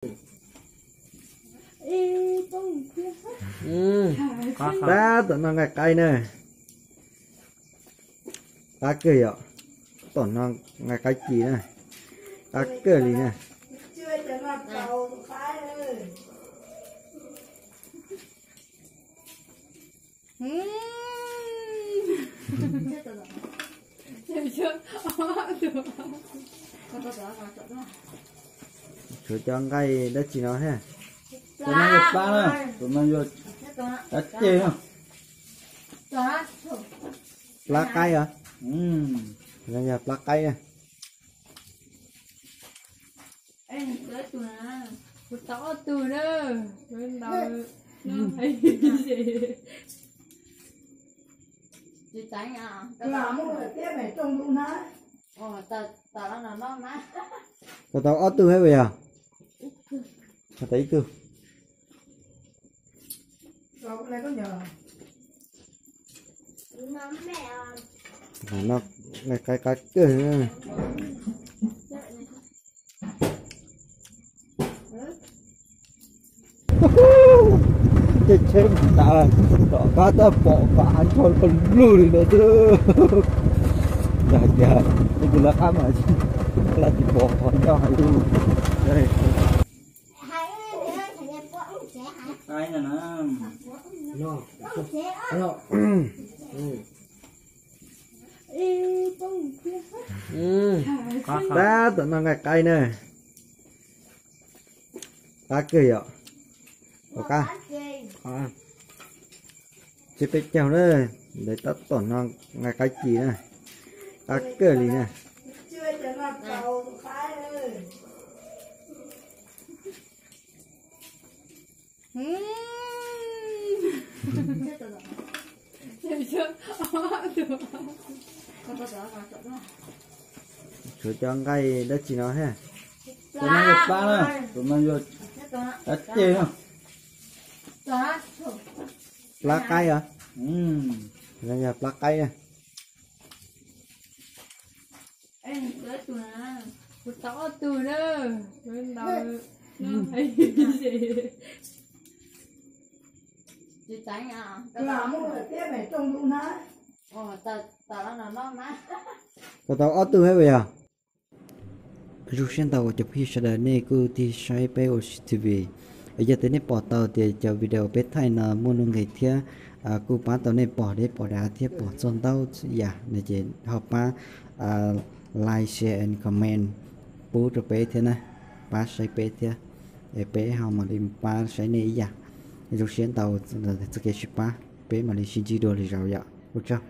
Tab tom no nqaij qaib na. Qab kawg yom. Tom no nqaij qaib ci na. Qab kawg li na. Tshuav cov nqaij dab tsi no thiab? Tus no yog plab na, tus no yog dab ceg no. Plab qaib os. Yog plab qaib na. Kuv tau ob tug na. Kuv tau ob tug thiab puas yog? Tau ib tug. No nqaij qaib kawg. Tej tsheb tas tom qab tab pom pam nrho pawg lug li no xwb. Yog hais tias tus lawv qab mas lawv tsis pom qhov nyob hais lug. Tab tom no nqaij qaib na. Qab kawg yom. Ua qab. Tsis peb caug na. Ntawd tab tom no nqaij qaib ci na. Qab kawg li na. Tshuav cov nqaij dab tsi no thiab? Tus no yog plab na, tus no yog dab ceg no. Plab qaib os. Yog plab qaib na. Kuv tau ob tug na. Kuv tau ob tug thiab puas yog? Zoo siab ntau uas cov phooj ywg sawv daws nej kuj tig saib peb Ua Si T V. Yog tias nej pom tau tias cov video peb thaij no muaj nuj nqis thiab kuj pab tau nej pom deb pom dav thiab pom txog ntau yam no ces ho pab like, share and comment pub rau peb thiab na, pab saib peb thiab, es peb ho mam li pab saib nej ib yam. Zoo siab ntau txoj kev sib pab, peb mam li sib ntsib dua lwm zaus yom. Ua tsaug.